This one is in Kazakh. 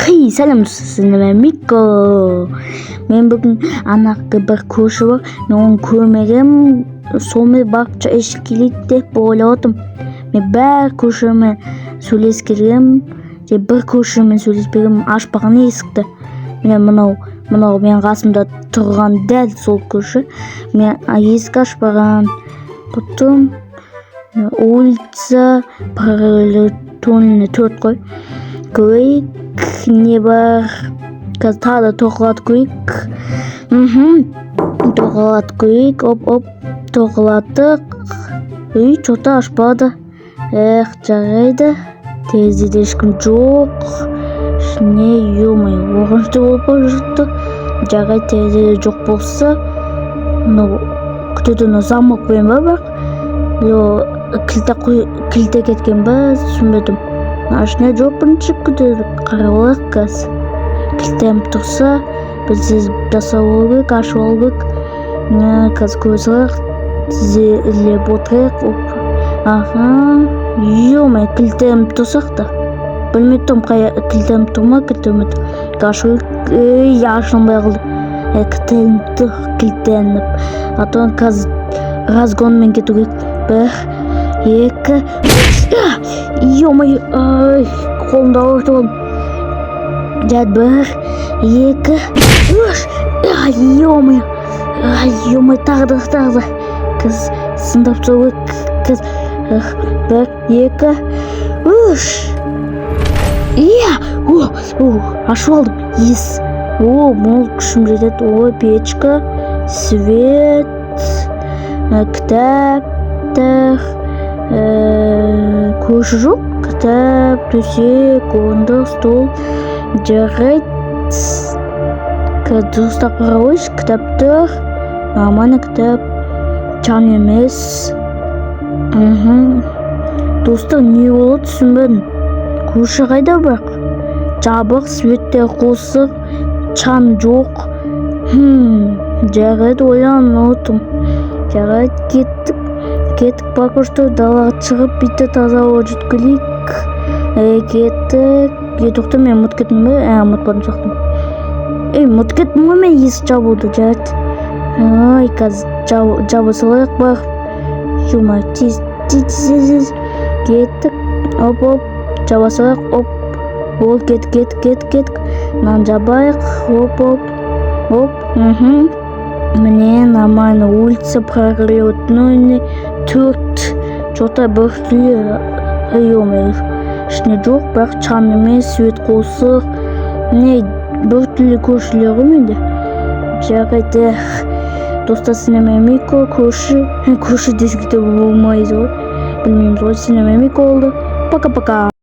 Хей, сәлем, сіздермен Мико. Мен бүгін ана бір көрші бар, мен оны көрмегенмін. Сонымен барып чай ішіп келейік деп ойлап отырмын. Мен бәр көршімен сөйлесіп келгенмін, же бір көршімен сөйлеспегенмін, ашпаған есікті. Міне, мынау менің қасымда тұрған дәл сол көрші. Мен есік ашпаған. Потом улица Пролетарная 4 қой. Көрейік, не бар. Қазір тағы да тоқылатып көрейік. Тоқылатып көрейік. Оп, оп, тоқылаттық. Үй, че-то ашпады. Эх, жарайды. Терезеде ешкім жоқ. Ішіне, ё-моё, қорқынышты болып бара жатты. Жарайды, терезеде жоқ болса, мынау күтеді, мынау замокпен ба бірақ? Или кілті кеткен ба, түсінбедім. Ішінде жоқ, бірінші күтеді, қарап алайық қазір. Кілттеніп тұрса, біз жасап алу керек, ашып алу керек. Қазір көре салайық, тізелеп отырайық. Оп. Аха, ё-моё, кілттеніп тұрсақ та. Білмей тұрмын, қай кілттеніп тұр ма, кілттенбей тұр. Ашу керек. Ей, ашылмай қалды. Кілттеніп тұр, кілттеніп. А то қазір разгонмен кету керек. Бір, екі, үш. Ё-моё, ай, қолымды ауыртып алдым. Жарайды, бір, екі, үш. Ё-моё, ай, ё-моё, тағы да, тағы да. Қазір сындырып тастау керек. Қазір бір, екі, үш. Иә, о, о, ашып алдым. Ес. О, мол күшім жетеді. Ой, печка, свет, кітаптар, көрші жоқ. Кітап, төсек, орындық, стол. Жарайды. Дұрыстап қарап қойшы. Кітаптар. Нормально кітап. Чан емес. Достар, не болады, түсінбедім. Көрші қайда бірақ? Жабық, светтер қосық, чан жоқ. Жарайды, ойланып отырмын. Жарайды, кеттік. Кеттік, пока что далаға шығып, бүйтіп таза ауа жұтып келейік. Кеттік. Е, тоқта, мен ұмытып кеттім бе? Ә, ұмытпадым сияқтымын. Ей, ұмытып кеттім ғой мен есік жабуды, жарайды. Ай, қазір жаба салайық барып. Ё, тез, тез, тез, тез. Кеттік. Оп, оп, жаба салайық. Оп. Болды, кеттік, кеттік, кеттік, кеттік. Мынаны жабайық. Оп, оп. Оп. Міне, нормально. Улица Пролетной 4. Че-то бір түрлі, ё-моё. Ішінде жоқ, бірақ чан емес, свет қосық. Не, бір түрлі көршілер ғой менде. Жарайды. Достар, сіздермен Мико, көрші. Көрші десек те болмайды ғой. Білмейміз ғой, сіздермен Мико болды. Пока-пока.